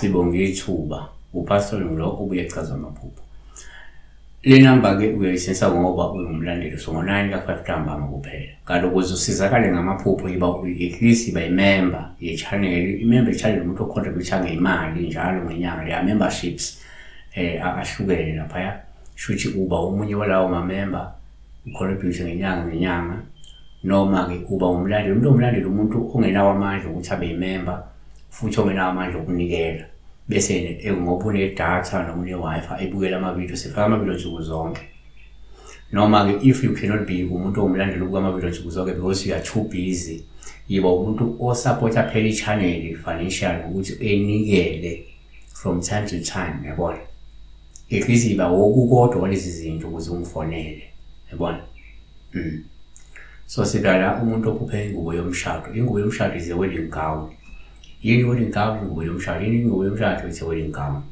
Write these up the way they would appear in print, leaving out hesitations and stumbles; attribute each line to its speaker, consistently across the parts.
Speaker 1: Sibonga ithuba. UPastor lo obuye echaza amaphupho. Le namba-ke uyayisebenzisa ngoba ungumlandeli, so ngo-9 ka-5 ntambama kuphela. Kanti ukuze usizakale ngamaphupho yiba at least yiba imember ye-channel. I-member ye-channel umuntu ocontribute ngemali njalo ngenyanga. There are memberships ahlukene laphaya. Shuthi uba omunye walawo ma-member, ucontribute ngenyanga ngenyanga, noma-ke uba umlandeli. Umuntu ongumlandeli umuntu ongenawo amandla ukuthi abe yimember futhi ongenawo amandla okunikela, bese ngoba unedatha noma une-Wi-Fi ebukela amavidiyo, sifaka amavidiyo nsuku zonke. Noma-ke if you cannot be umuntu ongumlandeli obuka amavidiyo nsuku zonke because you are too busy, yiba umuntu osapota phela i-channel financial ngokuthi enikele from time to time, yabona. At least yiba wokukodwa kwalezi zinto ukuze ungifonele, yabona. So sidala umuntu ophuphe ingubo yomshado. Ingubo yomshado is a wedding gown. Yini wedding gown? Ingubo yomshado. Yini ingubo yomshado? It's a wedding gown.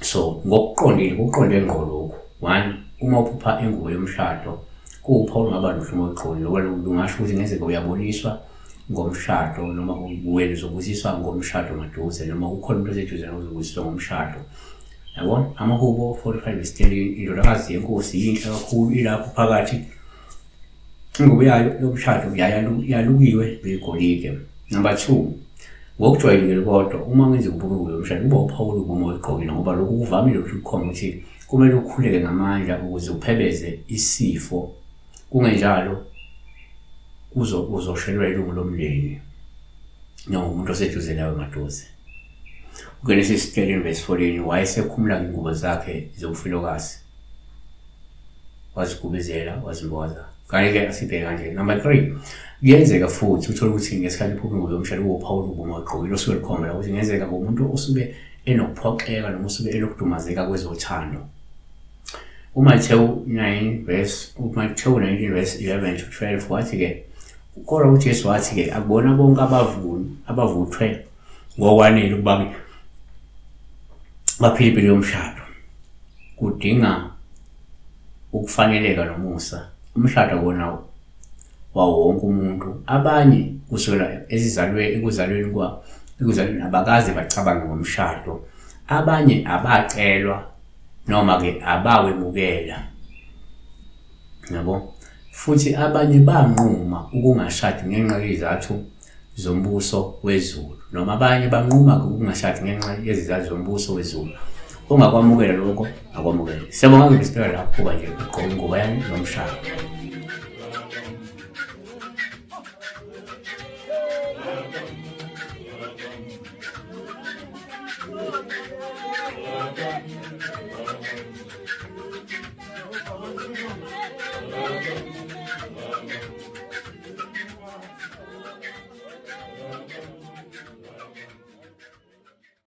Speaker 1: So ngokuqondile, kuqonde ngqo lokhu. One, uma uphupha ingubo yomshado, kuwuphawu olungaba luhle uma uyigqokile, ngoba lungasho ukuthi ngenzeka uyaboniswa ngomshado, noma wena uzobusiswa ngomshado maduze, noma kukhona umuntu oseduze nawe ozobusiswa ngomshado. Yabona, amahubo 45 verse 13, indodakazi yenkosi yinhle kakhulu, ilapho phakathi ingubo yayo yomshado yalukiwe ngegolide. Number 2, ngokujwayelekile kodwa uma ngenzeka ubuke ingubo yomshado kuba uphawu olubi uma uyigqokile, ngoba lokhu kuvamile ukuthi kukhombe ukuthi kumele ukhuleke ngamandla ukuze uphebeze isifo, kungenjalo uzoshelwa ilungu lomndeni noma umuntu oseduze nawe maduze. UGenesis 13 verse 14, wayesekhumula ingubo zakhe zobufelokazi, wazigubezela, wazimboza. Kanti-ke asibheke kanje. Number 3, kuyenzeka futhi uthole ukuthi ngesikhathi uphupha ingubo yomshado kuwuphawu olubi uma uyigqokile, osuke lukhomba ukuthi kungenzeka umuntu osuke enokuphoxeka noma osuke enokudumazeka kwezothando. UMathewu 9 verse, uMathewu 19 verse 11 to 12 wathi-ke, kodwa uJesu wathi-ke akubona bonke abavuni abavuthwe ngokwanele ukuba baphile impilo yomshado. Kudinga ukufaneleka nomusa. Umshado wona wawo wonke umuntu. Abanye kusukela esizalwe ekuzalweni kwa ekuzalweni abakaze bacabange ngomshado. Abanye abacelwa noma ke abawemukela. Yabo? Futhi abanye banquma ukungashadi ngenxa yezizathu zombuso wezulu, noma abanye banquma ukungashadi ngenxa yezizathu zombuso wezulu. Ongakwamukela lokho akwamukele. Siyabonga ke isipela lapho kuba nje ugqoka ingubo yami nomshado.